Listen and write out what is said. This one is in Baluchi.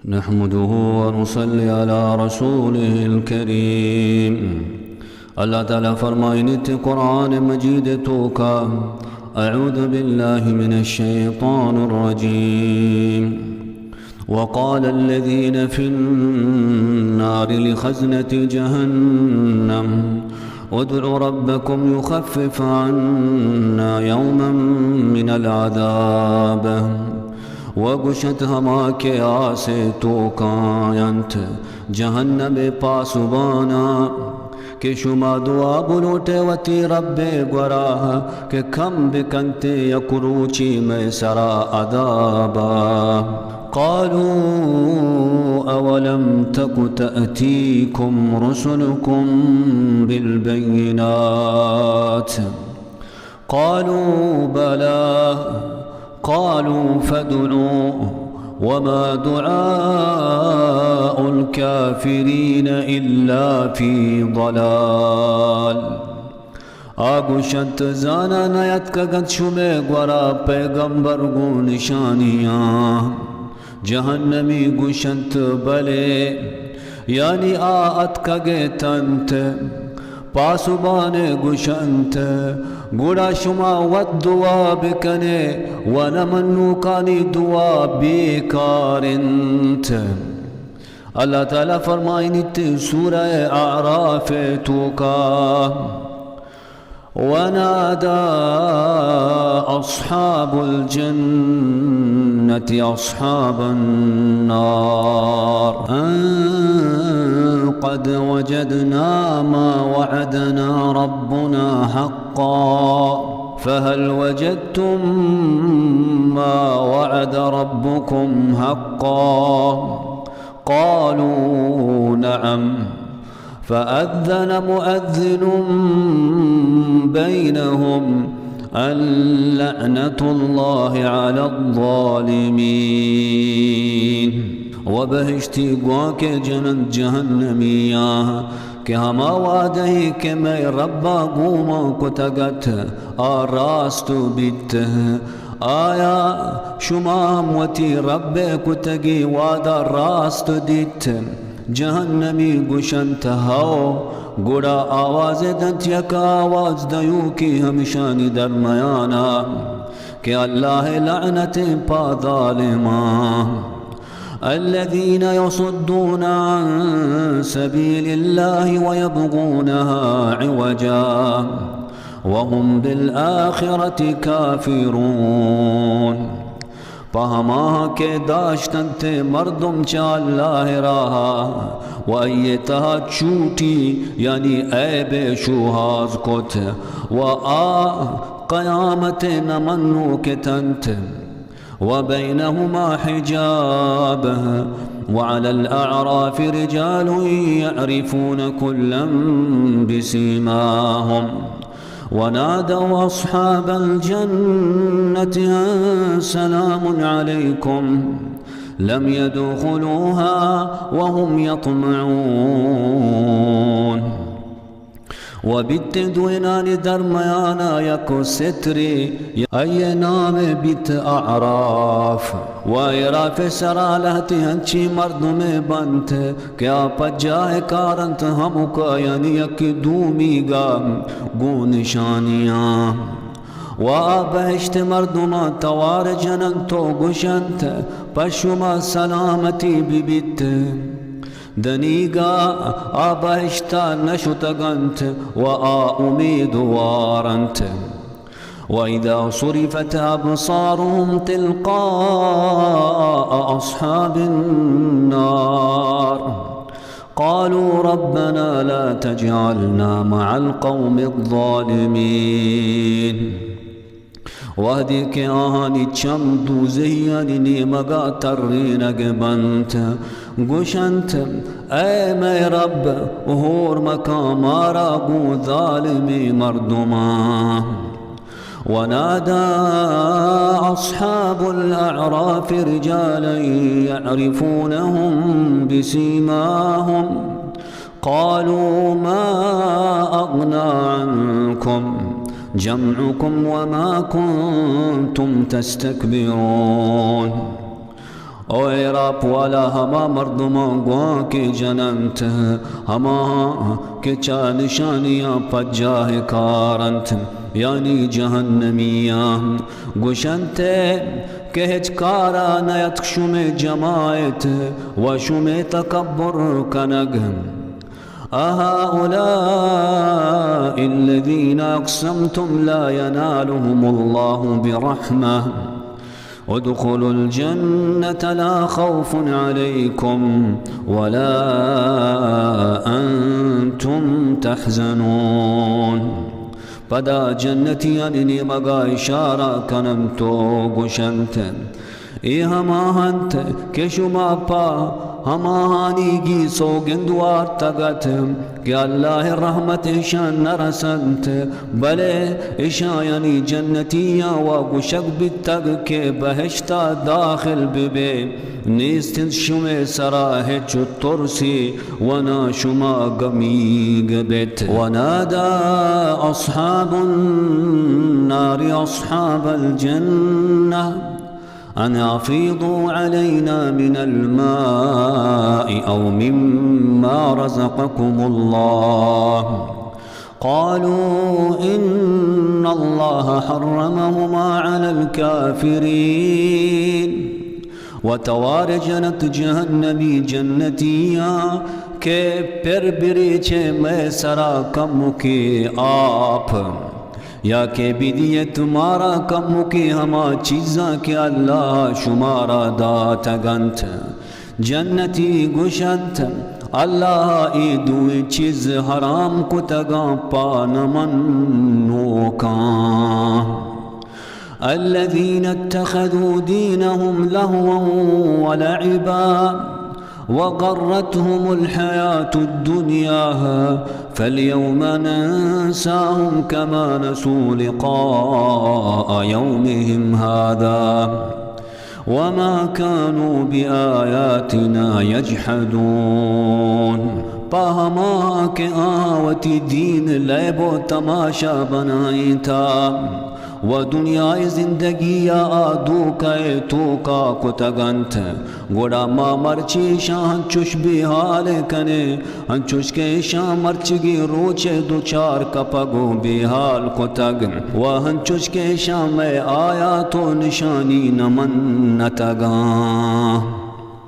نحمده ونصلي على رسوله الكريم. اللہ تعالی فرمائنیت قرآن مجید توکا، اعوذ باللہ من الشیطان الرجیم. وقال الذين في النار لخزنة جهنم ادع ربكم يخفف عنا يوما من العذاب. و گوشنت ہما کہ آسے توکاینت جہنم پاسبانا کہ شما دعا بلوٹے وتی رب گورا کہ کم بکنتے یک روچی مئے سرا عذابا. قالوا أولم تك تأتيكم رسلكم بالبينات؟ قالوا بلى. قالوا فادعوا وما دعاء الكافرين إلا في ضلال. آ گوشنت، زانا نیاتکگنت شمئے گورا پیغمبر گوں نشانیاں؟ جہنمی گوشنت، بلے، یعنی آ اتکگ اتنت. پاسبان گوشنت، گڑا شما وت دعا بکنے و نہ منوکانی دعا بیکار انت. اللہ تعالی فرمائنیت سورہ اعراف توکا، ونادى أصحاب الجنة أصحاب النار أن قد وجدنا ما وعدنا ربنا حقا فهل وجدتم ما وعد ربكم حقا؟ قالوا نعم. فأذن مؤذن بينهم أن لعنة الله على الظالمين. و بہشتی گوانکے جننت جہنمیاں کہ ہما وعدہ کہ مئے ربا گوما کتگ ات، آ راست بیت. آیا شما ہم وتی رب ء کتگیں وعدہ راست دیت؟ جہنمی گوشنت، ہئو. گڑا آوازے دنت یک آواز دیوکی ہمشانی درمیانا کہ اللہ ء لعنت پہ ظالماں. الذين يصدون عن سبيل الله ويبغونها عوجا وهم بالآخرة كافرون. پہ ہماہاں کہ داشتنت مردم چہ اللہ راہا و آئی تہا چوٹی، یعنی عیب شوہاز کت و آ قیامت نہ منوک اتنت. وبينهما حجاب، وعلى الأعراف رجال يعرفون كلا بسيماهم، ونادوا أصحاب الجنة أن سلام عليكم، لم يدخلوها وهم يطمعون. و بیت دوئینانی درمیانا یک سترے، آئی نام بیت اعراف. و اعراف سرا لہتے انچیں مردمے بنت کہ آ پجاہ کارنت ہمکا، یعنی یک دومیگا گوں نشانیاں. و آ بہشت مردماں توار جننت و گوشنت، پہ شما سلامتی ببیت. دنیگا آ بہشتا نشتگنت و آ امیدوارنت. وإذا صرفت أبصارهم تلقاء أصحاب النار قالوا ربنا لا تجعلنا مع القوم الظالمين. وہدے کہ آہانی چم دوزہیانی نیمگا ترینگ بنت، گوشنت، اے مئے رب، ہور مکاں مارا گوں ظالمیں مردماں. ونادى أصحاب الأعراف رجالا يعرفونهم بسيماهم قالوا ما أغنى عنكم جمعكم وما كنتم تستكبرون. او عراپ والا ہما مردماں گوانکے جننت، ہماہاں کہ چہ نشانیاں پجاہ کارنت، یعنی جہنمیاں۔ گوشنت کہ ہچ کارا نیتک شمے جماعت و شمے تکبر کنگ۔ أهؤلاء الذين أقسمتم لا ينالهم الله برحمة ادخلوا الجنة لا خوف عليكم ولا أنتم تحزنون۔ پدا جنتیانی نیمگا اشارہ کننت و گوشنت، اے ہما انت کہ شما پہ ہماہانیگی سوگند وارتگ ات کہ اللہ رحمت اشان نرسنت، بلے اشاں یعنی جنتیاں و گوشگ بیتگ کہ بہشتا داخل ببے، نیست انت شمے سرا ہچ ترسی و نہ شما گمیگ بیت۔ ونادى أصحاب النار أصحاب الجنة أن أفيضوا علينا من الماء أو مما رزقكم الله قالوا إن الله حرمهما على الكافرين۔ و توار جنت جہنمی جنتیاں کہ پر بریچے مئے سرا کمکے آپ، یا کہ بدیت مارا کمکے ہما چیزاں کہ اللہ شمارا داتگ انت۔ جنتی گوشنت، اللہ ء اے دوئیں چیز حرام کتگاں پہ نمنوکاں۔ الذين اتخذوا دينهم لهوا ولعبا وغرتهم الحياة الدنيا فاليوم ننساهم كما نسوا لقاء يومهم هذا وما كانوا بآياتنا يجحدون۔ پہ ہما کہ آ وتی دین لیب و تماشا بنائینتا و دنیائے زندگی ء آ دوکہ ء توکا کتگ انت، گڑا ما مرچی اشاں ہنچوش بے حال کنیں، انچوش کہ ایشاں مرچیگیں روچ ء دچار کپگ و بے حال کتگ، و انچوش کہ ایشاں مئے آیات و نشانی نہ منتگاں۔